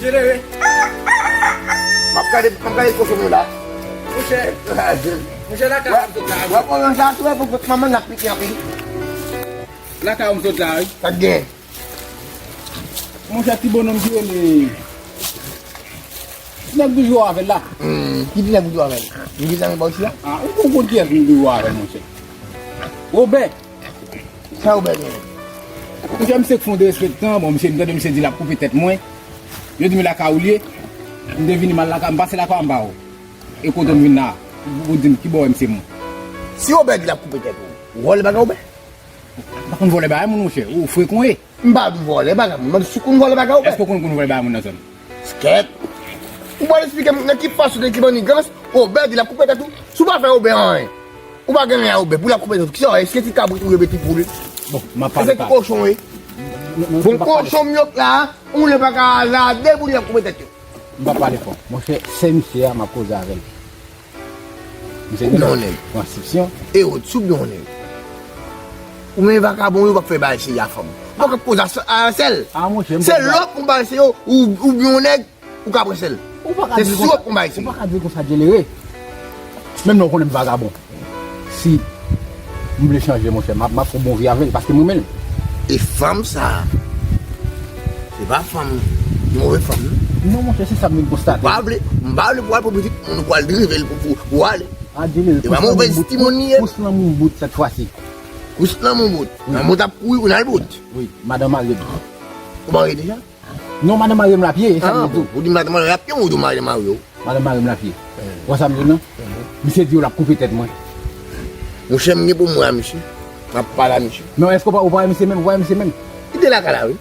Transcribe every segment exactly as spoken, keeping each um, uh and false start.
Jenere. M ap gade, m ap gade kochon nou la. Monchè, monchè, lakay a m sot la. W ap pran sa tou, e pou manman n ap piti anpil. Lakay a m sot la, wi. Sa k gen? Monchè, ti bonòm ki rele, ti nèg ou jwe avè l la. Hmm, ki ti nèg ou jwe avè l? M gen zanmi bò isi a? Ah, ou konn kiyès m jwe avè l, monchè? Wobè. Sa Wobè genyen? Monchè, misye k fè yon derespektan, bon, misye, m tande misye di l ap koupe tèt mwen. Yo di m lakay ou l ye. M te vini, m al lakay, m pase lakay, m pa wè w. E kote m vin la, ou di m ki bò w ye, misye, mwen? Si Wobè di l ap koupe tèt ou, ou vòlè bagay Wobè? M pa konn vòlè bagay moun, monchè. Ou frekan w ye. M pa di w vòlè bagay moun, m di si w konn vòlè bagay Wobè. Èske w konn, konn vòlè bagay moun nan zòn? Skèt. Ou pral esplike m nan ki fason, nan ki mannigans Wobè di l ap koupe tèt ou. Si w pa fè Wobè anyen, ou pa gen anyen a Wobè, pou l ap koupe tèt ou. Kisa w ye? Èske ti kabrit ou ye, ti poul? Bon, m ap pale. Èske ti kochon w ye? Bon, kochon m yo k la, ou lè pa ka azade pou li ap koupe tèt yo. M pa pale fò. Monchè, se misye a m ap koze avè l. Misye di yon nèg. Transkripsyon. E ou, sou yon nèg. Ou menm vakabon, yo p ap fè bagay serye a fanm. Ou pa ka koze a sèl. Ah, monchè, m konprann. Se lè w ap konn bagay serye, ou, ou byen yon nèg, ou ka pran sèl. Ou pa ka di l konsa. Se si w ap konn bagay serye. Ou pa ka di l konsa, Djelere. Menm lè w konnen m vakabon. Si m vle chanje, monchè, m ap, m ap fè yon bon vi avè l, paske m renmen l. E fanm sa, se pa fanm, move fanm, non. Non, monchè, se sa m vin konstate. M pa vle, m pa vle pou al pou pitit moun, ou pral drive l pou, pou, pou ale. Ah, Djelere, e pa move timoun li ye. Kous lanmou bout sèt fwa si. Kous lanmou bout. Wi. Lanmou t ap kouri, ou nan l bout. Wi, madanm marye m. Ou marye deja? Non, madanm marye m l ap ye, e sa m di w. Ah, bon, ou di madanm marye l ap ye, ou di madanm marye w? Madanm marye m l ap ye. Ou wè sa m di w nan? Misye di w l ap koupe tèt mwen. Monchè, m gen pou m wè a misye. M ap pale a misye. Non, èske w pa, ou pa wè misye menm? Ou pa wè misye menm? Kite lakay la, wi.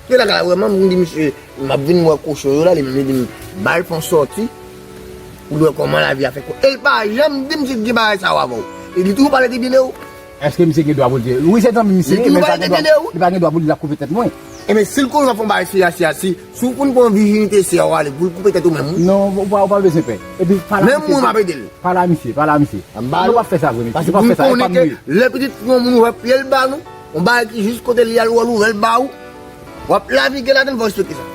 Kite lakay la, vrèman, m di misye, m ap vin wè kochon yo la, li menm li di m, ba l fè yon sòti, pou l wè kòman lavi a fè kò. E l pa janm di m si l gen bagay sa yo avè w. E li toujou pale de byen de ou. Èske misye gen dwa pou l di? Wi, se zanmi misye, men li pa gen dwa, li pa gen dwa pou l di l ap koupe tèt mwen. Ebyen, si l konnen w ap fè yon bagay serye, serye, si, si w konn pran vijinite sè w ale, pou l koupe tèt ou menm, wi. Non, ou pa, ou pa bezwen pè. Epi, pale a misye. Menm mwen, m ap ede l. Pale a misye, pale a misye. M pa. Nou p ap fè sa vre, mesye. Paske nou p ap fè sa, e pa m nou ye. Lè pitit yon moun ouvè pye l ba nou, yon bagay ki jis kote li al, ou al ouvè l ba ou, w ap navige ladan l, fò w respekte sa.